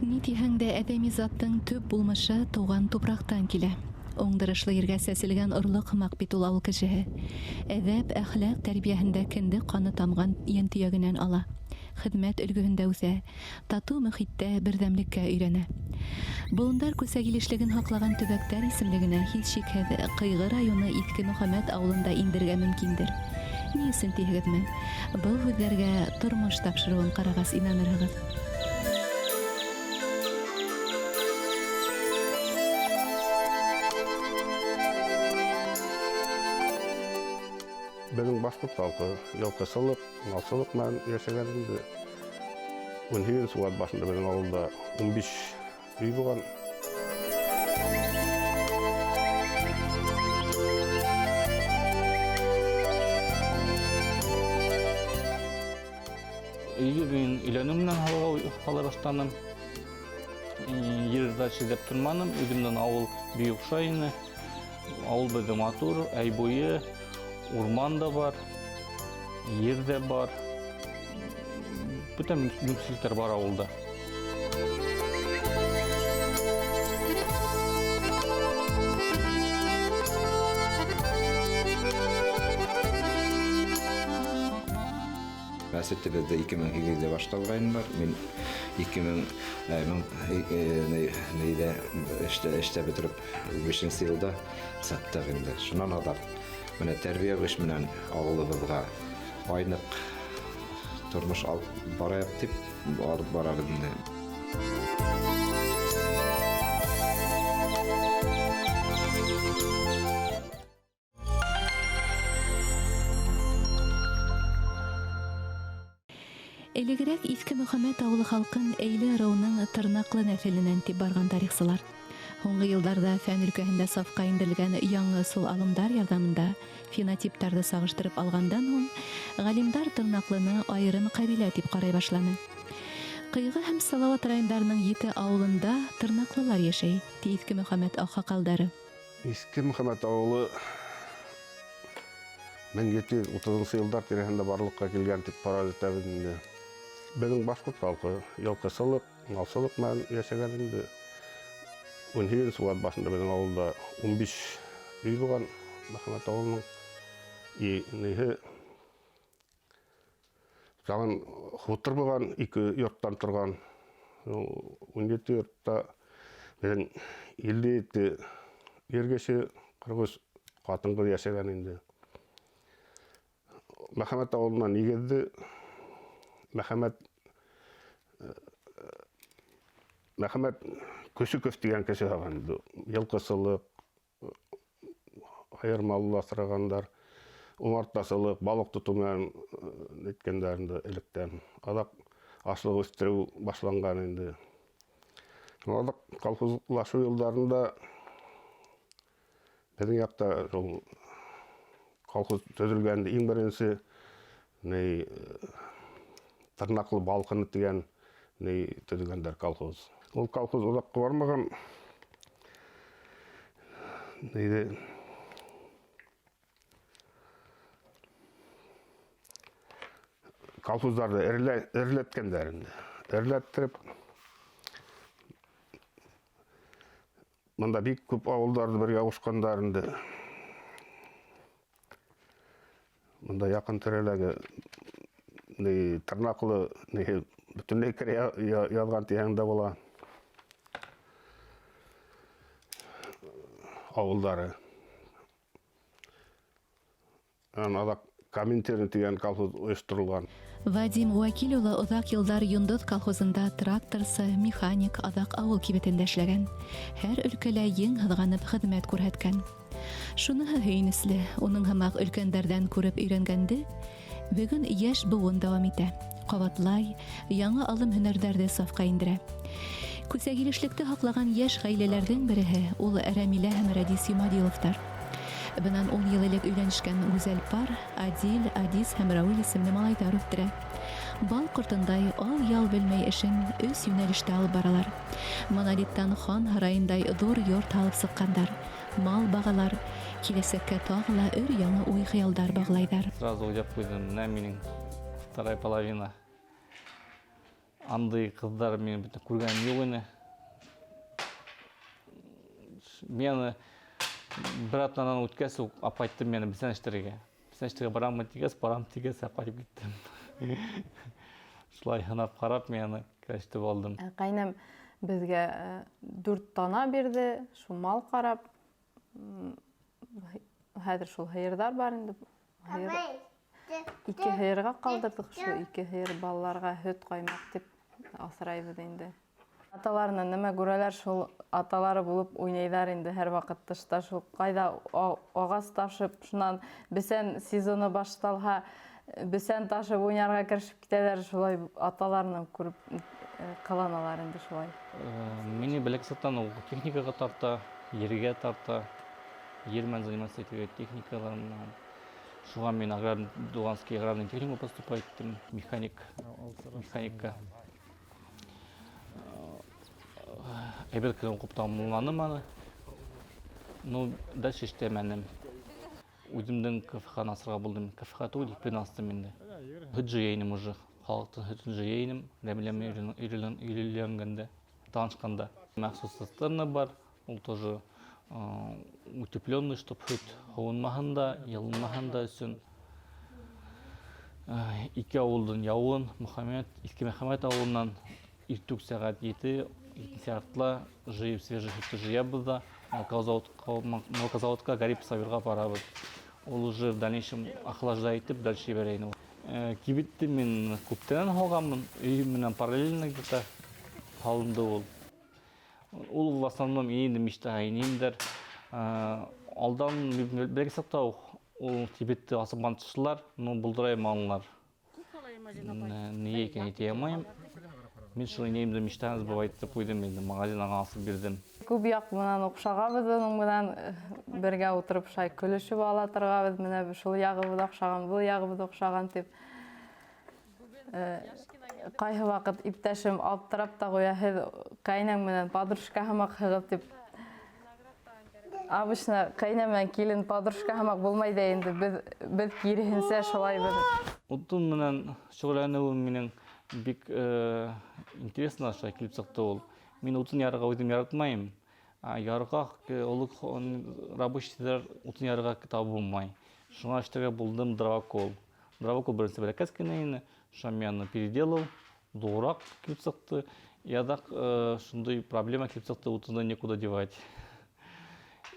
Ни тиһәң дә, әҙәми заттың төп булмышы тыуған тупраҡтан килә. Уңдырышлы ергә сәселгән орлоҡ һымаҡ бит ул ауыл кешеһе. Әҙәп, әхлаҡ тәрбиәһен дә кендек ҡаны тамған йәнтөйәгенән ала. Хеҙмәт өлгөһөндә үҫә, татыу мөхиттә берҙәмлеккә өйрәнә. Болондар күсәгилешлеген һаҡлаған төбәктәр исемлегенә һис шикһеҙ Ҡыйғы районы Иҫке Мөхәммәт ауылын да индерергә мөмкиндер. Ни өсөн тиһегеҙме? Был һүҙҙәргә тормош тапшырыуын ҡарағас инанырһығыҙ. Беҙҙең башҡорт халҡы йылҡысылыҡ, малсылыҡ менән йәшәгән инде. 18-нсе башында беҙҙең ауылда 15 өй булған. Өйҙө мин өйләнеү менән һала башланым. Ер дальше эҙләп торманым. Үҙемдең ауыл бик оҡшай ине. Ауыл беҙҙең матур, әй буйы, урман да бар, ер ҙә бар. Бөтә мөмкинселектәр бар ауылда. Мәсетебеҙҙе 2008-дә башталғайнылар. Мин 2000 нейҙә эштә бөтөрөп 5-нсе йылда сыҡтыҡ инде. Шунан аҙаҡ менә тәрбиә эш менән ауылыбыҙға айныҡ тормош алып барайыҡ тип алып барабыҙ инде. Элегерәк Иҫке Мөхәммәт ауылы халҡын Әйле ырыуының тырнаҡлы нәҫеленән тип барған тарихсылар. Һуңғы йылдарҙа фән өлкәһендә сафҡа индерелгән яңы ысул алымдар ярҙамында фенотиптарҙы сағыштырып алғандан һуң ғалимдар тырнаҡлыны айырым ҡәбилә тип ҡарай башланы. Ҡыйғы һәм Салауат райондарының 7 ауылында тырнаҡлылар йәшәй, ти Иҫке Мөхәммәт аҡһаҡалдары. Иҫке Мөхәммәт ауылы 1730 йылдар тирәһендә барлыҡҡа килгән тип фараз итәбеҙ инде. Беҙҙең башҡорт халҡы йылҡысылыҡ, малсылыҡ менән йәшәгән инде. 18-нсе ғасыр башында беҙҙең ауылда 15 өй булған Мөхәммәт ауылының. И ниһе тағын хутор булған, 2 йорттан торған. 17 йортта беҙҙең 57 ир кеше, 43 ҡатын-ҡыҙ йәшәгән инде. Мөхәммәт ауылына нигеҙҙе Мөхәммәт Көсөков тигән кеше һалған инде. Йылҡысылыҡ, айыр маллы аҫрағандар, умартасылыҡ, балыҡ тотоу менән иткәндәр инде электән. Аҙаҡ ашлыҡ үҫтереү башланған инде. Аҙаҡ колхозлашыу йылдарында беҙҙең яҡта шул колхоз төҙөлгәндә иң беренсе тырнаҡлы балҡыны тигән төҙөгәндәр колхоз. Ул колхоз оҙаҡҡа бармаған. Нейҙе колхоздарҙы эрләткәндәр инде. Эрләттереп бында бик күп ауылдарҙы бергә ҡушҡандар инде. Бында яҡын тирәләге тырнаҡлы бөтөнләй керә яҙған тиһәң дә була. Ауылдары. Ан аҙаҡ Коминтерн тигән колхоз ойошторолған. Вадим Вәкил улы оҙаҡ йылдар Йондоҙ колхозында тракторсы, механик, аҙаҡ ауыл кибетендә эшләгән. Һәр өлкәлә ең һыҙғанып хеҙмәт күрһәткән. Шуныһы һөйөнөслө, уның һымаҡ өлкәндәрҙән күреп өйрәнгәнде бөгөн йәш быуын дауам итә. Ҡабатлай, яңы алым һөнәрҙәрҙе сафҡа индерә. Күсәгилешлекте һаҡлаған йәш ғаиләләрҙең береһе ул Рәмилә һәм Рәдис Йомадиловтар. Бынан 10 йыл элек өйләнешкән гүзәл пар Адил, Адис һәм Рауил исемле малайҙар үҫтерә. Бал ҡортондай ал-ял белмәй эшен өс йүнәлештә алып баралар. Монолиттан хан һарайындай ҙур йорт һалып сыҡҡандар. Мал бағалар, киләсәккә тағы ла өр яңы уй-хыялдар бағлайҙар. Сразу уйлап ҡуйҙым, менә минең вторая половина. Андай ҡыҙҙар мин бөтә күргәнем юҡ ине. Мин аны бер аҙнанан үткәс үк апайттым мине бесән эштәргә. Бесән эштәргә бараммы тигәс, барам тигәс, ҡайтып киттем. Шулай һынап ҡарап, мин аны кәләш итеп алдым. Ҡәйнәм беҙгә дүрт тана бирҙе, шул мал ҡарап. Хәҙер шул һыйырҙар бар инде. Һыйыр, ике һыйырға ҡалдырҙыҡ, шул ике һыйыр балаларға һөт, ҡаймаҡ тип аҫрайбыҙ инде. Аталарынан нәмә күрәләр, шул аталары булып уйнайҙар инде һәр ваҡыт тышта, шул ҡайҙа ағас ташып, шунан бесән сезоны башталһа, бесән ташып уйнарға керешеп китәләр, шулай аталарынан күреп ҡыланалар инде шулай. Мине бәләкәй саҡтан ул техникаға тарта, ергә тарта, ер менән заниматься итергә, техникалар менән. Шуға мин Дуванский аграрный техникум поступать иттем, механикка. Әйбәт кенә уҡып тамамланым аны. Ну, дальше эшләмәнем. Үҙемдең кафеханы асырға булдым. Кафеха түгел, ипен астым инде. Һөт жыя инем уже. Халыҡтың һөтөн жыя инем. Рәмилә менән өйләнгәндә, танышҡанда. Махсус цистерна бар, ул тоже утепленный, чтоб һөт һыуынмаһын да, йылынмаһын да өсөн. Ике ауылдың яуын, Мөхәммәт, Иҫке Мөхәммәт ауылынан иртүк сәғәт ете, етенсе яртыла жыйып, свежий һөттө жыябыҙ ҙа, молокозаводҡа Гарип Сабирға барабыҙ. Ул уже в дальнейшем охлаждать итеп, дальше ебәрә ине ул. Кибетте мин күптән һалғанмын, өйөм менән параллельно где-то һалынды ул. Ул в основном инде мечта инемдер. Алдан бәләкәй саҡта уҡ ул кибетте асып мантышлар, но булдыра алманылар. Ни икәнен әйтә алмайым. Мин шул инәйемде мечтаны сбывать итеп ҡуйҙым инде, магазин аңа асып бирҙем. Күп яҡ менән оҡшағанбыҙ, уның менән бергә ултырып шулай көлөшөп ала торғанбыҙ, менә шул яғыбыҙ оҡшаған, был яғыбыҙ оҡшаған тип. Ҡайһы ваҡыт иптәшем аптырап та ҡуя, һеҙ ҡәйнәң менән подружка һымаҡһығыҙ тип. Обычно ҡәйнә менән килен подружка һымаҡ булмай ҙа инде, беҙ киреһенсә шулайбыҙ. Утын менән шөғөлләнеүем минең бик интересно шулай килеп сыҡты ул. Мин утын ярырға үҙем яратмайым. Ярға оло рабочийҙар утын ярырға табып булмай. Шуңа эшләргә булдым дровокол. Дровокол беренсе бәләкәс кенә ине, шуңа мин аны переделал, ҙурыраҡ килеп сыҡты. И аҙаҡ шундай проблема килеп сыҡты, утынды некуда девать.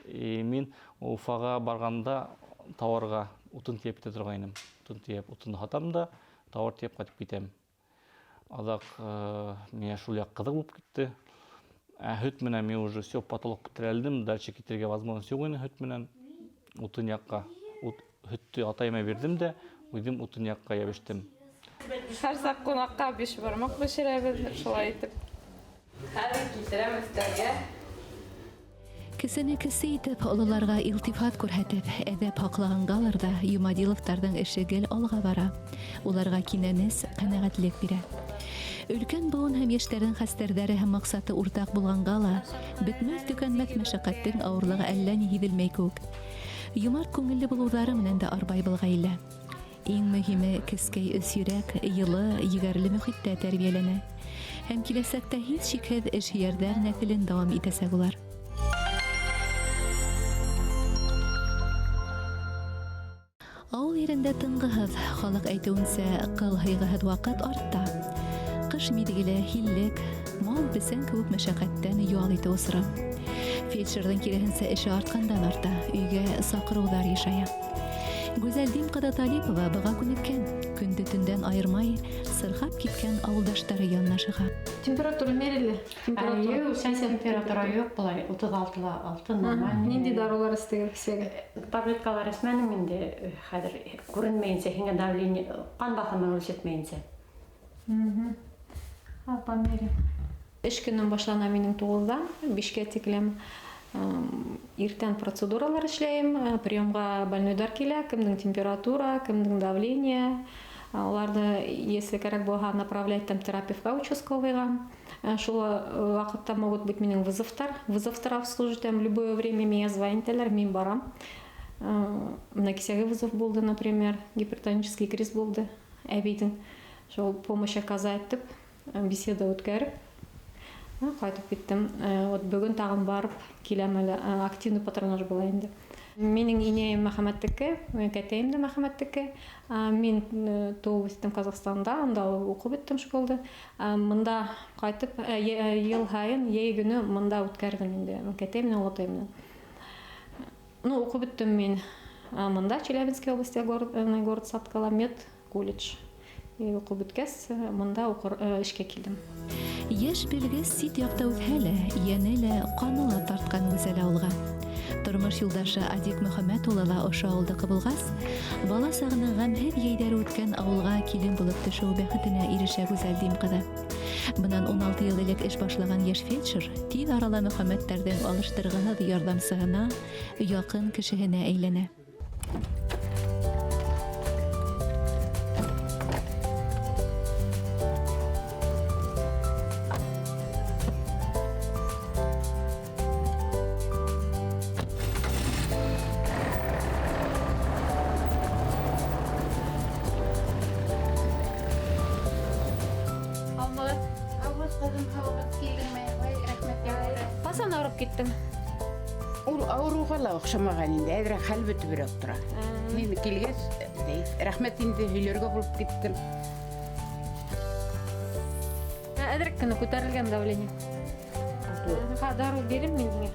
И мин Уфаға барғанда тауарға утын тейеп китә торғайным. Утын тейеп, утынды һатам да, тауар тейеп ҡайтып китәм. Аҙаҡ миңә шул яҡ ҡыҙыҡ булып китте. Ә һөт менән мин уже все потолок терәлдем, дальше китергә возможность юҡ ине һөт менән. Утын яҡҡа. Һөттө атайыма бирҙем дә, үҙем утын яҡҡа йәбештем. Һәр саҡ ҡунаҡҡа бишбармаҡ бешерәбеҙ, шулай итеп. Хәҙер килтерәм өҫтәлгә. Кесене кесе итеп, ололарға илтифат күрһәтеп, әҙәп һаҡлағанғалыр ҙа Юмадиловтарҙың эше гел алға бара. Уларға кинәнес, ҡәнәғәтлек бирә. Өлкән быуын һәм йәштәрҙең хәстәрҙәре һәм маҡсаты уртаҡ булғанға ла, бөтмәҫ-төкәнмәҫ мәшәҡәттең ауырлығы әллә ни һиҙелмәй кеүек. Йомарт күңелле булыуҙары менән дә арбай был ғаилә. Иң мөһиме кескәй өс йөрәк, йылы, егәрле мөхиттә тәрбиәләнә. Һәм киләсәктә һис шикһеҙ эшһөйәрҙәр нәҫелен дауам итәсәк улар. Ауыл ерендә тынғыһыҙ, халыҡ әйтеүенсә, ҡыл һыйғыһыҙ ваҡыт артта. Ҡыш миҙгеле һиллек, мал бесән кеүек мәшәҡәттән ял итеү осоро. Фельдшерҙың киреһенсә эше артҡандан арта, өйгә саҡырыуҙар йышая. Гүзәл Дим ҡыҙы Талипова быға күнеккән, көндө төндән айырмай, сырхап киткән ауылдаштары янына ашыға. Температура мерили? Температура? Юҡ, температура юҡ, былай утыҙ алтыла алты, нормально. Ниндәй дарыулар эстегеҙ кисәге? Таблеткалар эсмәнем инде, хәҙер күренмәйенсә, һиңә давление, ҡан баҫымын үлсәтмәйенсә. Померим. Эш көнөм башлана минең туғыҙҙан, бишкә тиклем. Иртән процедуралар эшләйем, приемға больнойҙар килә, кемдең температура, кемдең давление. Уларҙы, если кәрәк булһа, направлять там терапевтҡа участковыйға. Шул ваҡытта могут быть минең вызовтар. Вызовтар обслуживать там любое время миңә звонить итәләр, мин барам. Мына кисәге вызов булды, например, гипертонический криз булды әбейҙең. Шул помощь оказать итеп, беседа үткәреп, ҡайтып киттем. Вот бөгөн тағын барып киләм әле, активный патронаж була инде. Минең инәйем Мөхәммәттеке, кәтәйем дә Мөхәммәттеке. Мин тыуып үҫтем Ҡаҙағстанда, унда уҡып бөттөм школды. Мында ҡайтып, йыл һайын йәй көнө мында үткәрҙем инде, кәтәй менән, олатай менән. Ну, уҡып бөттөм мин мында, Челябинской области, город Саткала, мед колледж. И уҡып бөткәс, мында эшкә килдем. Йәш белгес сит яҡта үҫһә лә, йәне лә, ҡаны ла тартҡан гүзәл ауылға. Тормош юлдашы Адик Мөхәммәт улы ла ошо ауылдыҡы булғас, бала сағының ғәмһеҙ йәйҙәре үткән ауылға килен булып төшөү бәхетенә ирешә Гүзәл Дим ҡыҙы. Бынан 16 йыл элек эш башлаған йәш фельдшер тиҙ арала Мөхәммәттәрҙең алыштырғыһыҙ ярҙамсыһына, яҡын кешеһенә әйләнә. Ҡасан ауырып киттең? Ул ауырыуға ла оҡшамаған инде, әҙерәк хәл бөтөбөрәк тора. Мин килгәс, рәхмәт инде, һөйләргә булып киттем. Әҙерәк кенә күтәрелгән давление. Дарыу бирем мин һиңә.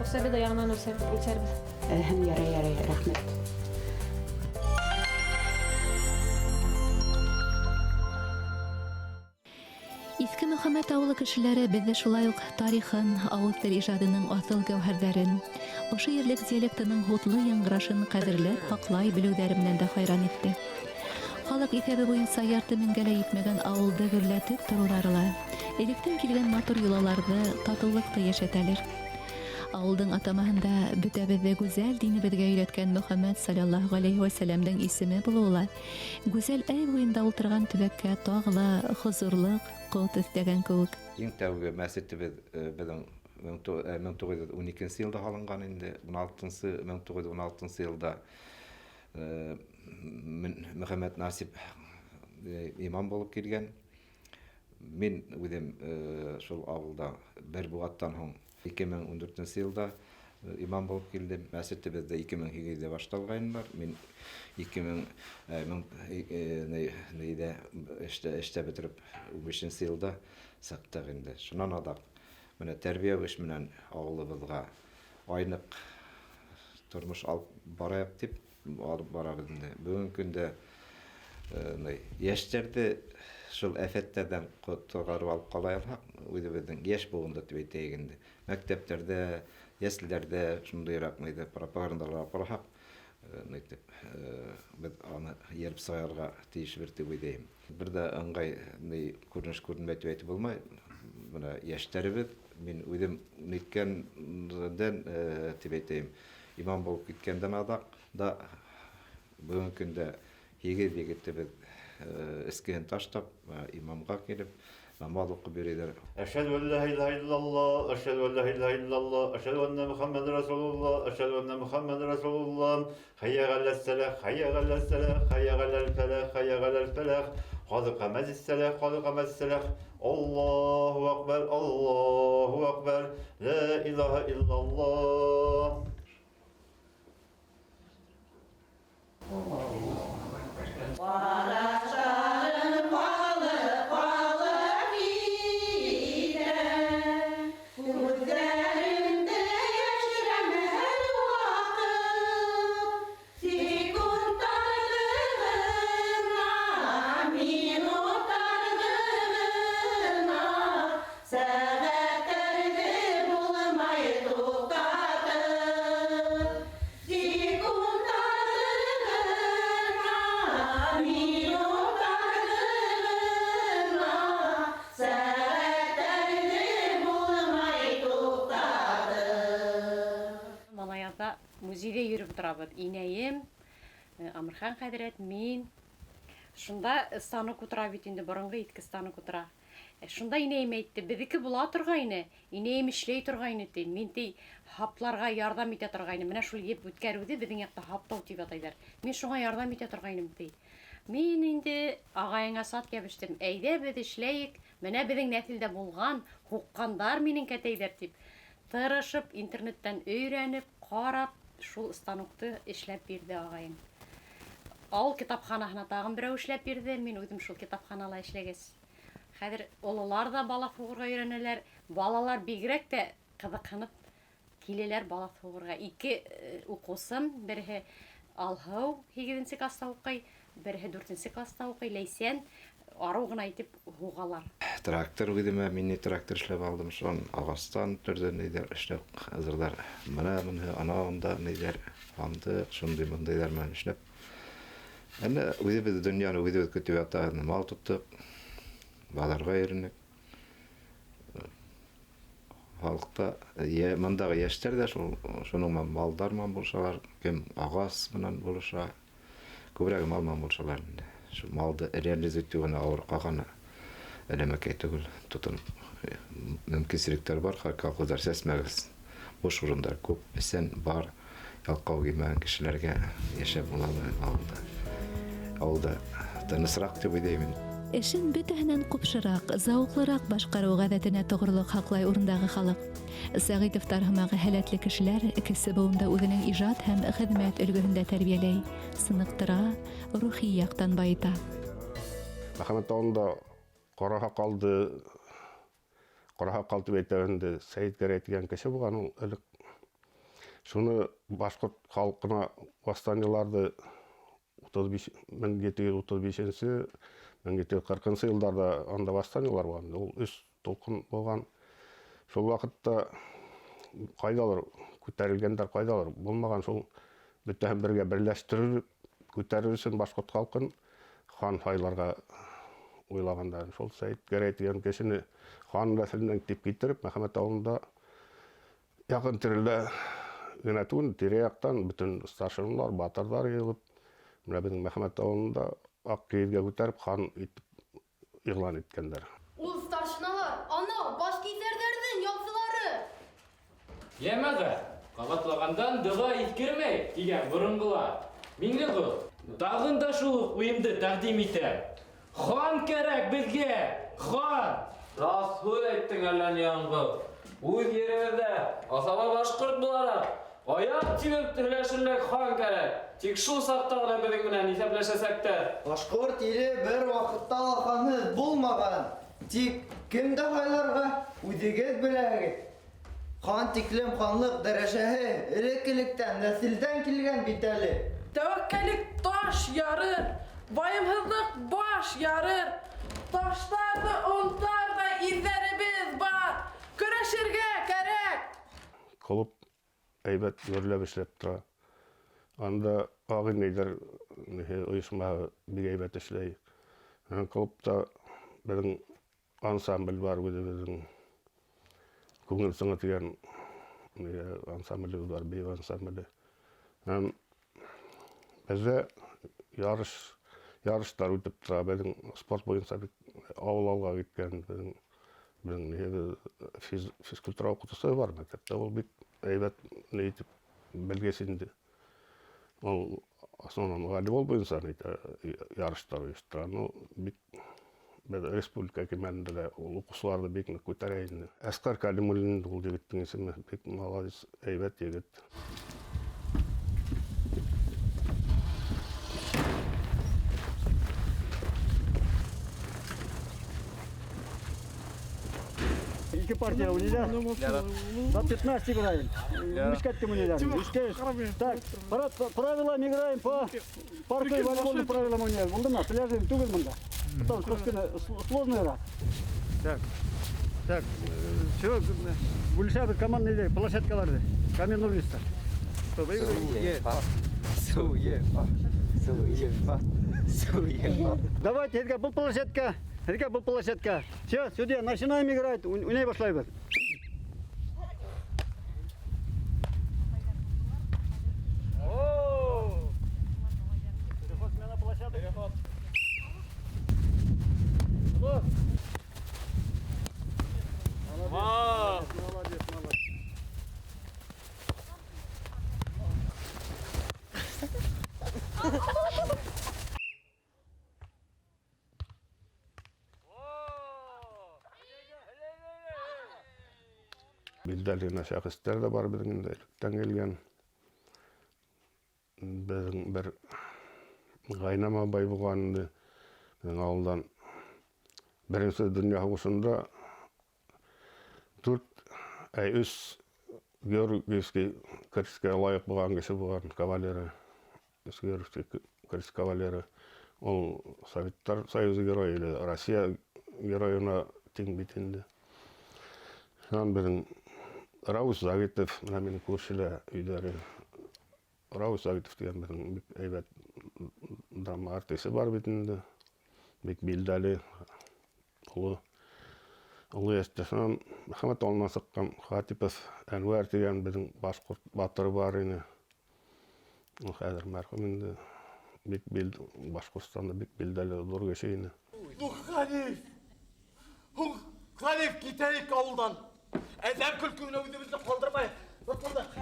Үсәбеҙ ҙә яңынан үлсәрбеҙ. Ярай, ярай, рәхмәт. Иҫке Мөхәммәт ауылы кешеләре беҙҙе шулай уҡ тарихын, ауыҙ тел ижадының аҫыл гәүһәрҙәрен, ошо ерлек диалектының һутлы яңғырашын ҡәҙерләп һаҡлай белеүҙәре менән дә хайран итте. Халыҡ иҫәбе буйынса ярты меңгә лә етмәгән ауылды гөрләтеп тороуҙары ла, электән килгән матур йолаларҙы, татыулыҡты йәшәтәлер. Ауылдың атамаһында бөтәбеҙҙе гүзәл динебеҙгә өйрәткән Мөхәммәт саллаллаһу ғәләйһи вә сәлләмдең исеме булыуы ла гүзәл әй буйында ултырған төбәккә тағы ла хозурлыҡ, ҡот өҫтәгән кеүек. Иң тәүге мәсетебеҙ беҙҙең 1912 йылда һалынған инде, 1916 йылда Мөхәммәт Насип имам булып килгән. Мин үҙем шул ауылда бер быуаттан һуң 2014 йылда имам булып килдем. Мәсетебеҙҙә 2008-дә башталғайнылар. Мин 2000 эштә бөтөрөп 15 йылда сыҡтыҡ инде. Шунан аҙаҡ менә тәрбиә эш менән ауылыбыҙға айныҡ тормош алып барайыҡ тип алып барабыҙ инде. Бөгөнгө көндә йәштәрҙе шул афәттәрҙән ҡотҡарып алып ҡала алһаҡ, үҙебеҙҙең йәш быуынды тип әйтәйек инде. Мәктәптәрҙә, йәслеләрҙә шундайыраҡ пропагандалар алып барһаҡ, беҙ аны йырып сығарырға тейешбеҙ тип уйлайым. Бер ҙә ыңғай күренеш күренмәй тип әйтеп булмай. Бына йәштәребеҙ, мин үҙем ниткәндән тип әйтәйем, имам булып киткәндән аҙаҡ да бөгөнгө көндә 8 егетебеҙ эскеһен таштап, имамға килеп, намаҙ уҡып йөрөйҙәр. Әшһәдү ән лә илаһа иллаллаһ, әшһәдү ән лә илаһа иллаллаһ, әшһәдү әннә Мөхәммәдән расулуллаһ, әшһәдү әннә Мөхәммәдән расулуллаһ. Хәййә галәс-сәлах, хәййә галәс-сәлах, хәййә галәл-фәлах, хәййә галәл-фәлах. Ҡад ҡамәтис-сәлах, ҡад ҡамәтис-сәлах. Аллаһу акбар, Аллаһу акбар. Ла илаһа иллаллаһ. Музейҙә йөрөп торабыҙ. Инәйем, Амирхан хәҙрәт, мин. Шунда станок утыра бит инде, боронғо иҫке станок утыра. Шунда инәйем әйтте, беҙҙеке була торғайны, инәйем эшләй торғайны ти. Мин ти һапларға ярҙам итә торғайным. Менә шул еп үткәреүҙе беҙҙең яҡта һаптау тип атайҙар. Мин шуңа ярҙам итә торғайным ти. Мин инде ағайыңа сат йәбештем. Әйҙә беҙ эшләйек, менә беҙҙең нәҫелдә булған, һуҡҡандар минең кәтәйҙәр тип. Тырышып, интернеттан өйрәнеп, ҡарап, шул станокты эшләп бирҙе ағайым. Ауыл китапханаһына тағын берәү эшләп бирҙе, мин үҙем шул китапханала эшләгәс. Хәҙер ололар ҙа балаҫ һуғырға өйрәнәләр, балалар бигерәк тә ҡыҙыҡһынып киләләр балаҫ һуғырға. Ике уҡыусым, береһе Алһыу 8-нсе класста уҡый, береһе 4-нсе класста уҡый, Ләйсән арыу ғына итеп һуғалар. Трактор үҙемә мини трактор эшләп алдым, шунан ағастан төрлө ниҙәр эшләп әҙерләр. Мына быныһы анауында ниҙәр һандыҡ, шундай мындайҙар менән эшләп. Әнә үҙебеҙ донъяны үҙебеҙ көтөп ята, мал тоттоҡ, баҙарға йөрөнөк. Халыҡта, мындағы йәштәр ҙә шуның менән малдар менән булышалар, кем ағас менән булыша, күберәге мал менән булышалар инде. Шул малды реализовать итеү генә ауыр, ҡалғаны әләмәкәй түгел, тотоноп мөмкинселектәр бар, колхоздар сәсмәгеҙ, буш урындар күп, бесән бар, ялҡау килмәгән кешеләргә йәшәп була ауылда. Ауылда тынысыраҡ тип уйлайым. Эшен бөтәһенән ҡупшыраҡ, зауыҡлыраҡ башҡарыу ғәҙәтенә тоғролоҡ һаҡлай урындағы халыҡ. Сәғитовтар һымағы һәләтле кешеләр кесе быуында үҙенең ижад һәм хеҙмәт өлгөһөндә тәрбиәләй, сыныҡтыра, рухи яҡтан байыта. Мөхәммәт ауылында ҡара һаҡал тип әйтә инде, Сәйет Гәрәй тигән кеше булған ул элек. Шуны башҡорт халҡына восстаниеларҙы 1735-нсе, 1740-нсы йылдарҙа анда восстаниелар булған, ул өс тулҡын булған. Шул ваҡытта ҡайҙалыр күтәрелгәндәр, ҡайҙалыр булмаған, шул бөтәһен бергә берләштереп күтәрер өсөн башҡорт халҡын хан һайларға уйлағандар. Шул Сәйет Гәрәй тигән кешене хан нәҫеленән тип китереп, Мөхәммәт ауылында яҡын тирәлә генә түгел, тирә-яҡтан бөтөн старшиналар, батырҙар йыйылып, менә беҙҙең Мөхәммәт ауылында аҡ кейеҙгә күтәреп хан итеп иғлан иткәндәр. Ул старшиналар, анау баш киҫәрҙәрҙең ялсылары. Йәмәғәт, ҡабатлағандан доға иҫкермәй тигән боронғолар. Миңлеғол, тағын да шул уҡ уйымды тәҡдим итәм. Хан кәрәк беҙгә, хан! Раҫ һүҙ әйттең әллә ни яңғыҙ. Үҙ еребеҙҙә аҫаба башҡорт булараҡ аяҡ тибеп һөйләшерлек хан кәрәк. Тик шул саҡта ғына беҙҙең менән иҫәпләшәсәктәр. Башҡорт иле бер ваҡытта ла ханһыҙ булмаған. Тик кемде һайларға үҙегеҙ беләһегеҙ. Хан тиклем ханлыҡ дәрәжәһе элек-электән нәҫелдән килгән бит әле. Тәүәккәллек таш ярыр, вайымһыҙлыҡ баш ярыр. Таштарҙы онтарҙай ирҙәребеҙ бар. Көрәшергә кәрәк. Клуб әйбәт гөрләп эшләп тора. Анда ағинәйҙәр ойошмаһы бик әйбәт эшләй. Клубта беҙҙең ансамбль бар, үҙебеҙҙең Күңел сыңы тигән ансамблебеҙ бар, бейеү ансамбле. Һәм беҙҙә ярыштар үтеп тора. Беҙҙең спорт буйынса бик ауыл алға киткән, беҙҙең физкультура уҡытыусы бар мәктәптә. Ул бик әйбәт ни итеп белгес инде. Ул основном волейбол буйынса ярыштар ойоштора. Ну, бик беҙ республика кимәлендә лә ул уҡыусыларҙы бик ныҡ күтәрә инде. Әсҡәр Кәлимуллин ул егеттең исеме, бик молодец, әйбәт егет. Ике партия уйнайҙар. На 15 играем. Мешкәт кем уйнайҙар? Так, правилам играем по парковым волейбольным правилам уйнайбыҙ. Булдымы? Пляжный түгел бында. Там сложный раз. Так, так, все, бүлешәбеҙ командный площадкаларҙы, каменный улица. Давайте, һеҙгә был площадка, һеҙгә был площадка. Все, сюда, начинаем играть, уйнай башлайбыҙ. Переход смена площадок. Переход. Молодец, молодец. Билдәле генә шәхестәр дә бар беҙҙең инде электән килгән. Беҙҙең бер Ғайнам абай булған инде беҙҙең ауылдан. Беренсе донъя һуғышында дүрт, әй, өс Георгиевский кресткә лайыҡ булған кеше булған, кавалеры. Өс Георгиевский крест кавалеры. Ул Советтар Союзы геройы или Россия геройына тиң бит инде. Шунан беҙҙең Раус Загитов, менә минең күршелә өйҙәре. Раус Загитов тигән беҙҙең бик әйбәт драма артисы бар бит инде. Бик билдәле, оло оло йәштә. Шунан Мөхәммәт авылынан сыҡҡан Хатипов Әнвәр тигән беҙҙең башҡорт батыры бар ине. Ул хәҙер мәрхүм инде. Бик бил Башҡортостанда бик билдәле ҙур кеше ине. Ну, Хәниф! Һуң, Хәниф, китәйек ауылдан. Әҙәм көлкөһөнә үҙебеҙҙе ҡалдырмайыҡ. Тотолдоҡ.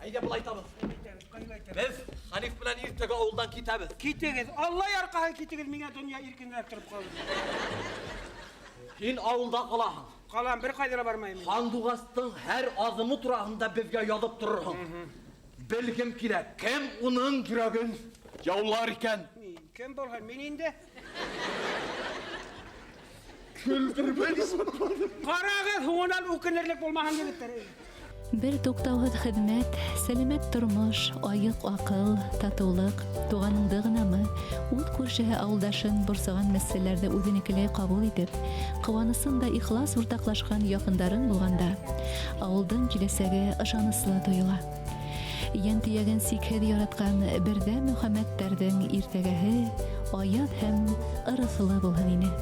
Әйҙә былай итәбеҙ. Беҙ Хәниф белән иртәгә ауылдан китәбеҙ. Китегеҙ, Алла ярҡаһын китегеҙ, миңә донъя иркенрәк тороп ҡалыр. Һин ауылда ҡалаһың. Ҡалам, бер ҡайҙа ла бармайым. Һандуғастың һәр аҙымы тураһында беҙгә яҙып торорһоң. Белгем килә, кем уның йөрәген яулар икән? Кем булһын, мин инде. Көлдөрмәгеҙ. Ҡарағыҙ, һуңынан үкенерлек булмаһын, егеттәр. Бер туҡтауһыҙ хеҙмәт, сәләмәт тормош, айыҡ аҡыл, татыулыҡ, туғаныңды ғынамы, ут күршеһе ауылдашын борсоған мәсьәләләрҙе үҙенекеләй ҡабул итеп, ҡыуанысын да ихлас уртаҡлашҡан яҡындарың булғанда, ауылдың киләсәге ышаныслы тойола. Йән төйәген сикһеҙ яратҡан берҙәм Мөхәммәттәрҙең иртәгәһе аяҙ һәм ырыҫлы булһын ине.